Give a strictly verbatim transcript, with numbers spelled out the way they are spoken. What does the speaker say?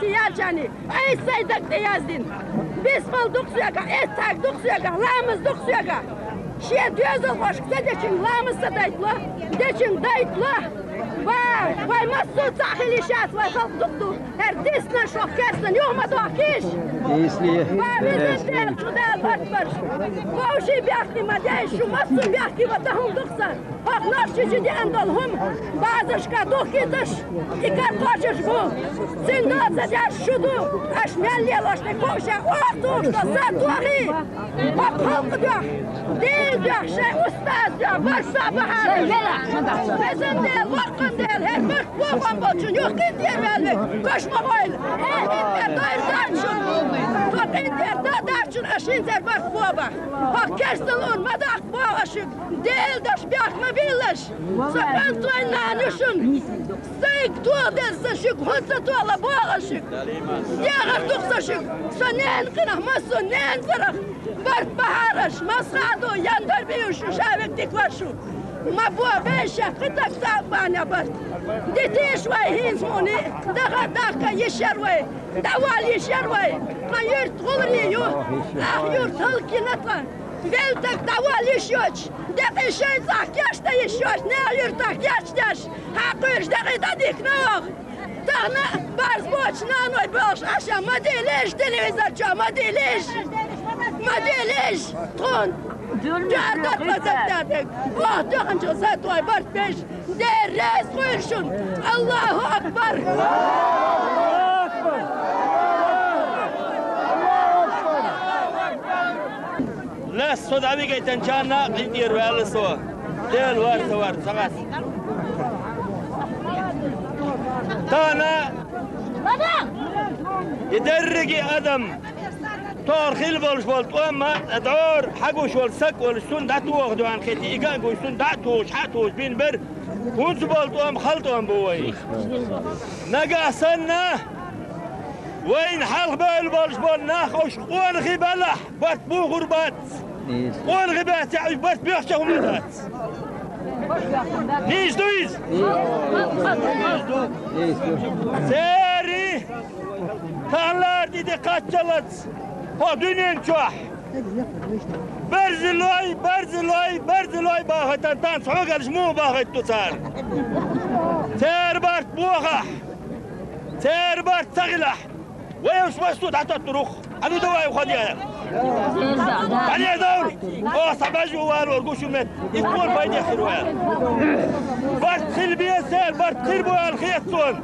Яьлчани, Ӏийса сайн даг тӀе яздина. Бисмал ду-кх соьгахь, эццаг ду-кх соьгахь, ламаз ду-кх соьгахь. Шен доьзалхошка ца дечуьнга ламаз ца дайта ло, дечуьнга дайта ло. Ва, вай массо а цхьаъ хила йиш яц, вай халкъ дукха ду. ХӀара дисна шо керстан юха ма дохкийша. Ва, везан Дела, цу Дала барт бараш. Вовшийн бехке ма дайша, шу массо а бехке ван дан хӀума ду-кх сан. ХӀокху Нохчийчу деана долу хӀума базаршка духкийташ, и кара кхочуш бу. Цуьнан доцу деш шу ду, аша мел лелош тӀе кхуша охьатухуш долу сатохий. ХӀокху халкъан дуьхьа, динан дуьхьа, шайн устазан дуьхьа, барт бахьара. Везан Дела, воккхан Дела, хӀара барт бохам болчун юха къинтӀера ваьлла вай, каш ма гӀойла. Хьо къинтӀера дойр дац шуна. Хьо къинтӀера дан дац шуна, аша хӀинца барт бохабахь. ХӀокху керстаналлин ма даккха боху аш шуьга. Дела долуш бехк ма биллаш. Сан кӀант вайн нана ю шуна. Сайга тоха деза сан шуьга, хӀунда ца тохало боху аш шуьга. Дехар ду-кх сан шуьга. Сан ненан къинах, массо а ненан цӀарах барт бахьара аш. Масха а ду, яндар бийр шу, ша век дика вар шу. Ма бо бен шех кхин таг цхьаъ а бахьана барт. Дитийша вай хӀинца муни, даха а дахка йиш яра вай. ДӀавала йиш яра вай. Тхан юьрт гӀуларий ю. Ах юрт хӀаллакйина тхан. Велла таг дӀавала йиш йоцуш, декъий шайн цӀахь кечдан йиш йоцуш, нехан юьртахь кечдеш, хьакхуьйсуш декъий дӀадихкина оха. Тахана а барз боцу наной боьлхуш Ӏаш, ма дийлийша телевизор чохь, ма дийлийша! Ма дийлийша! Тхуна дуьхьал даккха дагтаьрдиг. Оха тоьхначу сатохь барт беш, Дела реза хуьлда шуна! Аллаху акбар! Лаьцна со дӀавигайтинчарна а къинтӀера ваьлла со. Дела вар ца вар, ца гӀац. Тахана и дерриге адам, тохара хилла болуш болу тӀом а, дӀора хьагуш волу саг а волуш, цунна дӀатоха доьхна хетий, и ган а гуш, цунна дӀа а тухуш, хьа а тухуш бина бер, хӀинца болу тӀом хала тӀом бу вайн. Нагахь санна, вайна хьалха бевлла болуш болу нах уьш къонахий белахь, барт бухур бац. Къонахий баьццехь, уьш барт боьхча хӀума дац. Нийса ду иза? Нийса ду. Церий тахана лара тӀе кхаччалц хӀокху дуьнен чохь. Барзилой, барзилой, барзилой бахийтан танц хьоьгаллаш муха бахийта ду цара? Церан барт бохахь, церан барт ца хилахь, вай уьш массо а дӀатоттур ву-кх. Ӏа ду давай уьху хадиа. Дане давр! Оха схьа бажа ву валор гуш ю мет. И кхор пайде хир ву аьлла. Барт хила беза церан, барт хир бу аьлла хета суна.